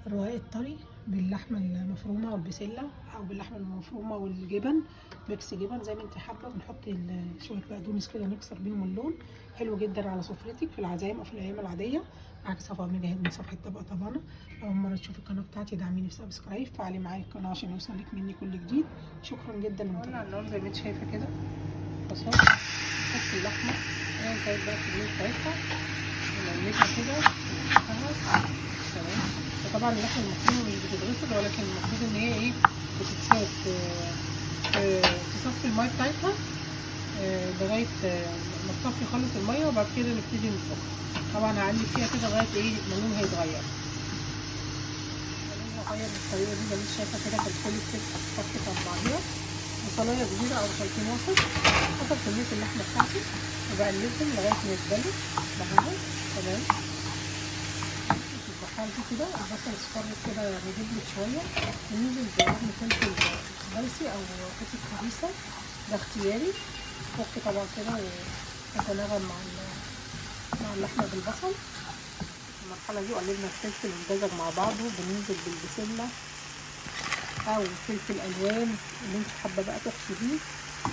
الرقاق الطري باللحمه المفرومه والبسله او باللحمه المفرومه والجبن، mix جبن زي ما انت حابة. بنحط شوية بقدونس كده نكسر بيهم اللون، حلو جدا على سفرتك في العزايم او في الايام العادية. معاك صفاء مجاهد من صفحة طبق طبانه. اول مرة تشوف القناة بتاعتي دعميني ب subscribe، فعلي معايا القناة عشان يوصلك مني كل جديد. شكرا جدا لمتابعتك. على النار زي ما انت شايفه كده بصل، نحط اللحمة ايا كانت بقى الكمية بتاعتها ونقلبها كده ونفتحها. تمام. وطبعا اللحمة المفرومه مش بتتغسل، ولكن المفروض ان هي ايه بتتساب تصفي المية بتاعتها لغاية ما تصفي خالص المية، وبعد كده نبتدي نطبخها. طبعا هقلب فيها كده لغاية ايه ما لونها يتغير. لونها غير بالطريقة دي زي ما انت شايفه كده، فالكل بتتفكك عن بعضيها. بصلايه كبيرة او بصلتين وسط حسب كمية اللحمة بتاعتي، وبقلبهم لغاية ما يتبلوا معاها. تمام. في المرحلة دي كده البصل اصفر كده يعني دبلت شوية، وننزل بقرن فلفل spicy او حتة هريسه، ده اختياري. فك طبعا كده ويتناغم مع اللحمة بالبصل. في المرحلة دي قلبنا الفلفل والجزر مع بعضه، بننزل بالبسله او فلفل الوان اللي انت حابة بقى تحشي بيه.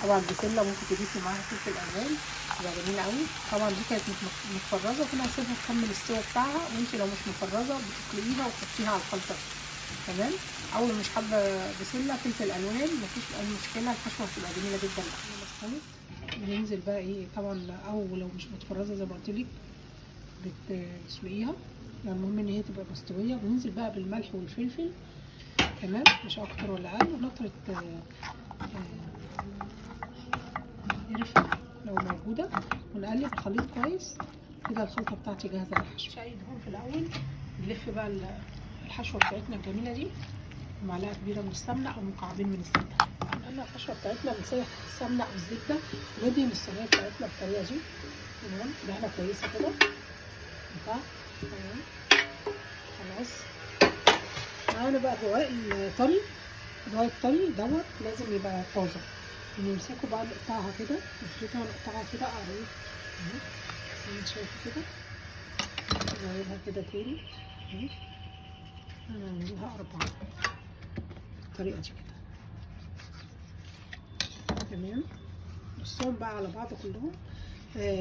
طبعا البسله ممكن تضيفي معاها فلفل الوان، تبقى جميلة قوي. طبعا دي كانت متفرزه، فانا هسيبها تكمل السوا بتاعها، وانت لو مش مفرزه بتسلقيها وتحطيها على الخلطة. تمام. او لو مش حابة بسلة فلفل الوان مفيش اي مشكلة، الحشوه هتبقى جميلة جدا. استوت بننزل بقى ايه طبعا، او لو مش متفرزه زي ما قلت لك بتسلقيها، يعني المهم ان هي تبقى مستوية. بننزل بقى بالملح والفلفل. تمام، مش اكتر ولا اقل. ونطره قرفه لو موجودة، ونقلب الخليط كويس كده. الخلطة بتاعتي جاهزة للحشو. مش اي دهون في الاول. نلف بقى الحشوه بتاعتنا الجميلة دي، معلقه كبيرة من السمنة او مكعبين من الزبدة. عملنا الحشوه بتاعتنا، بنسيح السمنة او الزبدة وندهن الصينية بتاعتنا بالطريقة دي. تمام، دهنه كويسة كده. تمام، خلاص. معانا بقى الرقاق الطري. الرقاق الطري دوت لازم يبقى طازة. نمسكه بقى نقطعها كده، نفردها ونقطعها كده اهو زي ما انت شايفه كده. نعملها كده تاني اهي، هنعملها 4 بالطريقة دي كده. تمام. نصهم بقى على بعض كلهم.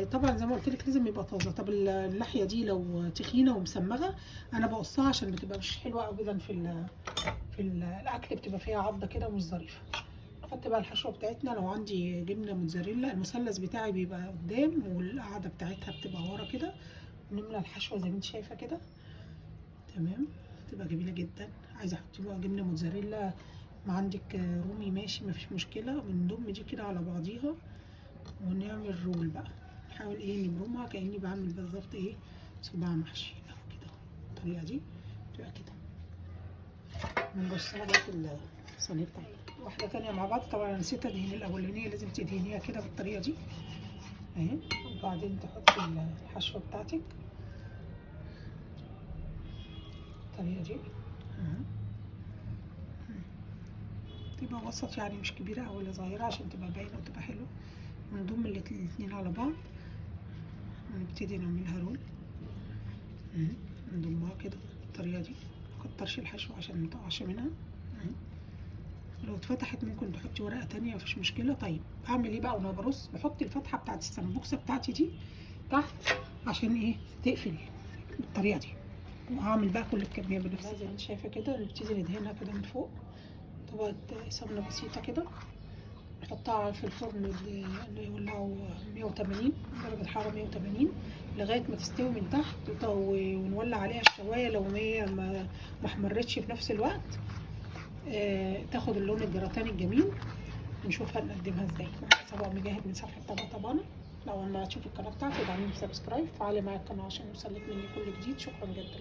طبعا زي ما قلت لك لازم يبقى طازة. طب اللحية دي لو تخينة ومسمغه انا بقصها عشان بتبقى مش حلوة ابدا في الاكل، بتبقى فيها عضه كده ومش ظريفة. نحط بقى الحشوه بتاعتنا. لو عندي جبنه موتزاريلا، المثلث بتاعي بيبقى قدام والقاعدة بتاعتها بتبقى ورا كده. ونملى الحشوه زي ما انت شايفه كده. تمام، تبقى جميلة جدا. عايزه احط بقى جبنه موتزاريلا، ما عندك رومي ماشي مفيش مشكلة. بنضم دي كده على بعضيها ونعمل roll بقى. نحاول ايه نبرمها كاني بعمل بالظبط ايه صباع محشي اهو كده بالطريقة دي، تبقى كده. ونرصها بقى في الصينية بتاعتنا. واحدة تانية مع بعض. طبعا انا نسيت ادهن الاولانية، لازم تدهنيها كده بالطريقة دي اهي، وبعدين تحطي الحشوه بتاعتك بالطريقة دي اهي. تبقى وسط يعني، مش كبيرة ولا صغيرة عشان تبقى باينة وتبقى حلوة. ونضم الاتنين على بعض ونبتدي نعملها رول. نضمها كده بالطريقة دي، مكترش الحشو عشان متقعش منها. لو اتفتحت ممكن تحطي ورقة تانية مفيش مشكلة. طيب اعمل ايه بقى وانا برص؟ بحط الفتحة بتاعت السمبوكسه بتاعتي دي تحت عشان ايه تقفل بالطريقة دي. وهعمل بقى كل الكمية بنفس زي ما انت شايفه كده. نبتدي ندهنها كده من فوق طبقه سمنه بسيطة كده، نحطها في الفرن نولعه 180 درجة حرارة 180 لغاية ما تستوي من تحت، ونولع عليها الشواية لو هي ما احمرتش في نفس الوقت. تاخد اللون الجراتاني الجميل. ونشوف هنقدمها ازاي. معاك صفاء مجاهد من صفحة طبق طبانة. لو ما تشوف القناة بتاعتي ادعميني ب subscribe، فعلي معايا القناة عشان يوصلك مني كل جديد. شكرا جدا.